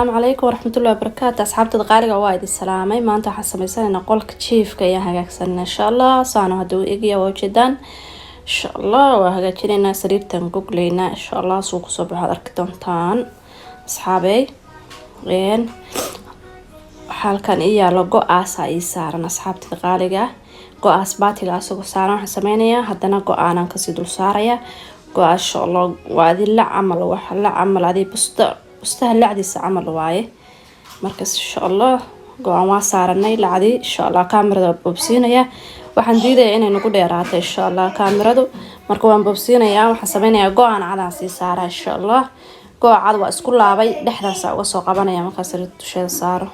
Asalaamu calaykum waraxmatullahi wabarakaatu. Asxaabtada qaaliga, waa idin salaamay. Maanta waxaan sameysanaynaa qolka jiifka ayaan hagaagsanaa, insha Allah. Saano hadda u egaya, waa ujeedaan. Insha Allah waa hagaajinaynaa, sariirtan gogleynaa, insha Allah. Suu kusoo baxaad arki doontaan, asxaabey. Halkan ii yaalo go-aasa ii saaran, asxaabtada qaaliga. Go-aas baatiga asagoo saaran waxaan sameynayaa, haddana go-aanan kasii dul saaraya go-a, insha Allah. Waa adi la camal, wax la camal adi busta, bustaha lacdiisa camal waaye. Markas, insha Allah, go-aan waa saaranay lacdii, insha Allah. Kaamirada waa boobsiinaya, waxaan diidaya inay nagu dheeraato, insha Allah, kaamiradu. Marka waan boobsiinayaa. Waxaan sameynayaa go-aan cadaan sii saara, insha Allah. Go-a cad waa isku laabay, dhexdaasa uga soo qabanaya markaa sariirta dusheeda saaro.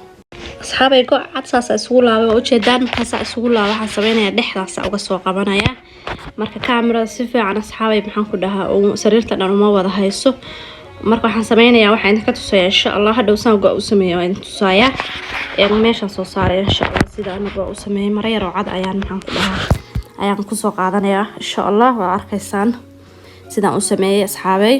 Asxaabay, go cad saasa isugu laabay, waa ujeedaan. Markaasaa isugu laaba, waxaan sameynayaa dhexdaasa uga soo qabanaya. Marka kaamirada si fiican, asxaabay, maxaan ku dhahaa, sariirta dhan uma wada hayso. Marka waxaan sameynayaa, waxaan idinka tusaya, insha Allah, hadhow saan go u sameeya waa idin tusaaya. Meeshaan soo saaraya, insha Allah, sida aniga u sameeyay. Mara yar oo cad ayaan, maxaan ku dhahaa, ayaan kusoo qaadanayaa, insha Allah. Waa arkaysaan sidaan u sameeyay, asxaabay.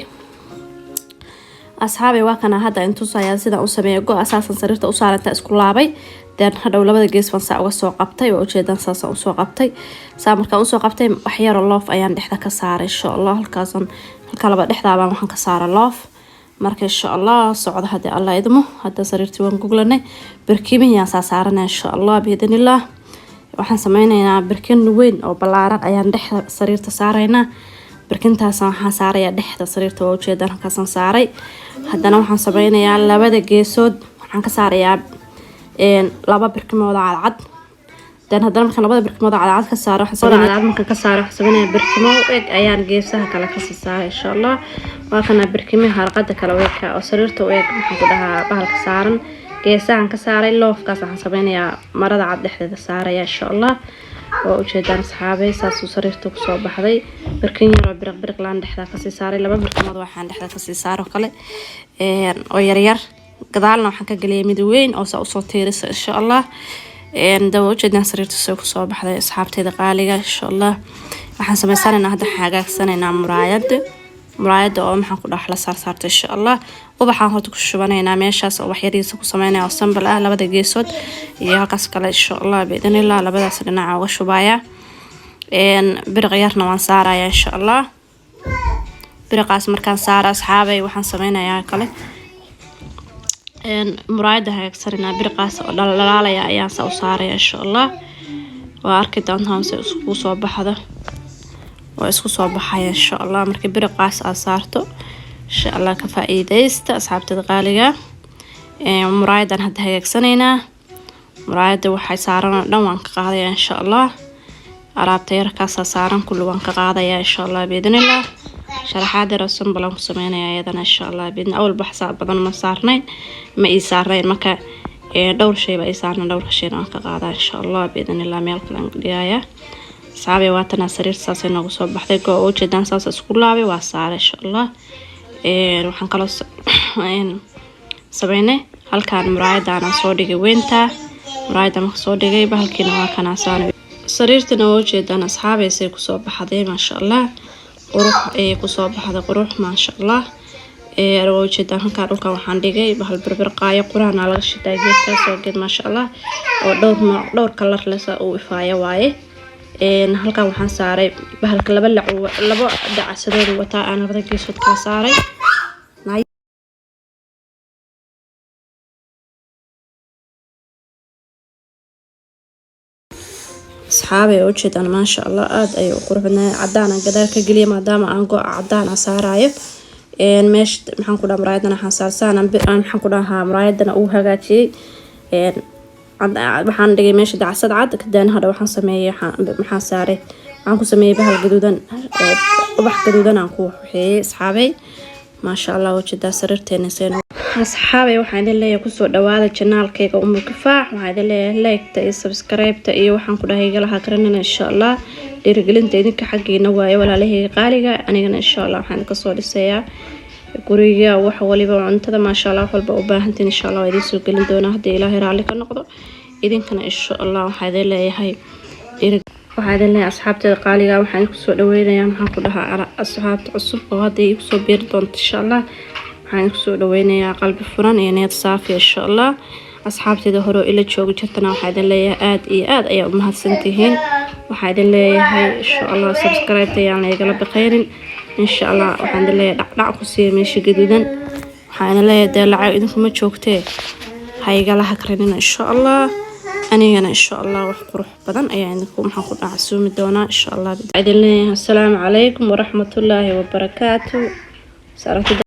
Asxaabay, waa kana hadda in tusayaa sidaan u sameeyay. Go asaasan sariirta u saarantaa isku laabay, then hadhow labada gees baan saa uga soo qabtay. Waa ujeedaan, saasaan usoo qabtay. Saa markaan usoo qabtay, wax yaroo loof ayaan dhexda ka saaray, insha Allah. Halkaasan, halka laba dhexdaabaan waxaan ka saaray loof. Marka, insha Allah, socdo haddii Allah idmo. Hadda sariirtii waan guglanay, barkimihiyaan saa saaranay, insha Allah, biidnillah. Waxaan sameyneynaa barkin weyn oo ballaaran ayaan dhexda sariirta saaraynaa. Barkintaas waxaan saarayaa dhexda sariirta, waa ujeedaan, halkaasaan saaray. Haddana waxaan sameynayaa labada geesood waxaan ka saarayaa laba barkimooda cadcad. Dan haddana markaan labada barkimood cadcad ka saaro, cadcad markaan ka saaro, waxaan sameynaya barkimo u eg ayaan geesaha kale kasii saaray, insha Allah. Waa kana barkimiha harqada kale u eg oo sariirta u eg, maxaan ku dhahaa, bahalka saaran geesahan ka saaray. Loofkaas waxaan sameynayaa marada cad dhexdeeda saaraya, insha Allah. Waa ujeedaan, asxaabay, saasuu sariirta kusoo baxday. Barkin yaroo biriq biriq laan dhexda kasii saaray. Laba barkimood waxaan dhexda kasii saaro kale oo yaryar. Gadaalna waxaan ka geliyay mid weyn oo saa usoo tiirisa, insha Allah. Dawa ujeedaan sariirta soo kusoo baxday, asxaabteyda qaaliga, insha Allah. Waxaan sameysanaynaa hadda, hagaagsanaynaa muraayada, muraayada oo, maxaan ku dhax, la saarsaarto, insha Allah. Ubaxaan horta ku shubanaynaa meeshaas oo waxyariisa ku sameynaya oo sambal ah, labada geesood iyo halkaas kale, insha Allah, biidnillah. Labadaas dhinaca uga shubaya. Biriq yarna waan saaraya, insha Allah. Biriqaas markaan saara, asxaabay, waxaan sameynayaa kale muraayada hagaagsanayna. Biriqaas oo dhalaalaya ayaan saa u saaraya, insha Allah. Waa arki doontaan si isku soo baxdo. Waa isku soo baxaya, insha Allah, markii biriqaas aad saarto, insha Allah. Ka faa-iideysta, asxaabtada qaaliga. Muraayadan hadda hagaagsanaynaa. Muraayada waxay saaran oo dhan waan ka qaadaya, insha Allah. Alaabta yarkaasaa saaran kulli waan ka qaadaya, insha Allah, biidnillah. Sharaxaad yar oo simple ku sameynaya iyadana, insha Allah, biidni. Awal baxsaa badan ma saarnayn, ma ii saarnayn. Marka dhowr shay baa ii saarna, dhowrka shayna waan ka qaadaa, insha Allah, biidnillah. Meel kale aan dhigaya, asxaabay. Waatana sariir saasay noogu soo baxday. Go ujeedaan, saas isku laabay, waa saaray, insha Allah. Waxaan kaloo sameynay halkaan muraayadaana soo dhigay weynta. Muraayada marka soo dhigay, bahalkiina waa kanaasaan. Sariirtana waa ujeedaan, asxaabaysay kusoo baxday, maasha Allah. Qurux ayay kusoo baxday, qurux, maasha Allah. Waa ujeedaan, halkaa dhulka waxaan dhigay bahal birbirqaayo. Quraana laga shitaa geedkaas, waa geed, maasha Allah, oo dhowr nooc, dhowr kalar leh, saa uu ifaaya waaye. Halkan waxaan saaray bahalka laba lac, labo dacasadooda wataa, aan labada geesood kala saaray. Asxaabay, ujeedaan, maasha Allah, aada ayay u qurux badnaa. Cadaan aan gadaal ka geliya maadaama aan go-a cadaan a saarayo meesha, maxaan ku dhaha, muraayadana waxaan saarsaan, maxaan ku dhahaa, muraayadana uu hagaajiyey. Waxaan dhigay meesha dacasad cad. Kadaan hadha waxaan sameeyey, maxaan saaray, waxaan ku sameeyey bahal gaduudan oo ubax gaduudan aan ku waxeeyey, asxaabay, maasha Allah. Ujeedaa sariirteena seen. Asxaabay, waxaan idin leeyahay kusoo dhawaada channelkayga Umu Kifaax. Waxaan idin leeyahay like-ta iyo subscribe-ta iyo, waxaan ku dhahay, igalaha karanina, insha Allah. Dhiirigelinta idinka xaggiina waaye, walaalahayga qaaliga. Anigana, insha Allah, waxaan idinka soo dhisayaa guriga, wax waliba, cuntada, maasha Allah, wax walba u baahantiin, insha Allah, waa idiin soo gelin doonaa haddii Ilaahay raalli ka noqdo. Idinkana, insha Allah, waxaa idin leeyahay, asxaabteeda qaaliga, waxaan idinku soo dhaweynayaa, maxaan ku dhahaa, asxaabta cusub oo hadda igu soo biiri doonto, insha Allah. Waxaan idinku soo dhaweynayaa qalbi furan iyo niyad saafi, insha Allah. Asxaabteeda hore oo ila joogi jirtana waxaa idin leeyahay aada iyo aada ayaa u mahadsantihiin. Waxaa idin leeyahay, insha Allah, subscribe ayaan laygala baqaynin, insha Allah. Waxaan idin leeyahay dhacdhac ku siiya meesha gaduudan. Waxaan idin leeyahay, dee lacag idinkuma joogtee, ha igala hakranina, insha Allah. Anigana, insha Allah, wax qurux badan ayaa idinku, maxaan ku dhacsuumi doonaa, insha Allah. Idin leeyahay asalaamu calaykum waraxmatullaahi wabarakaatu.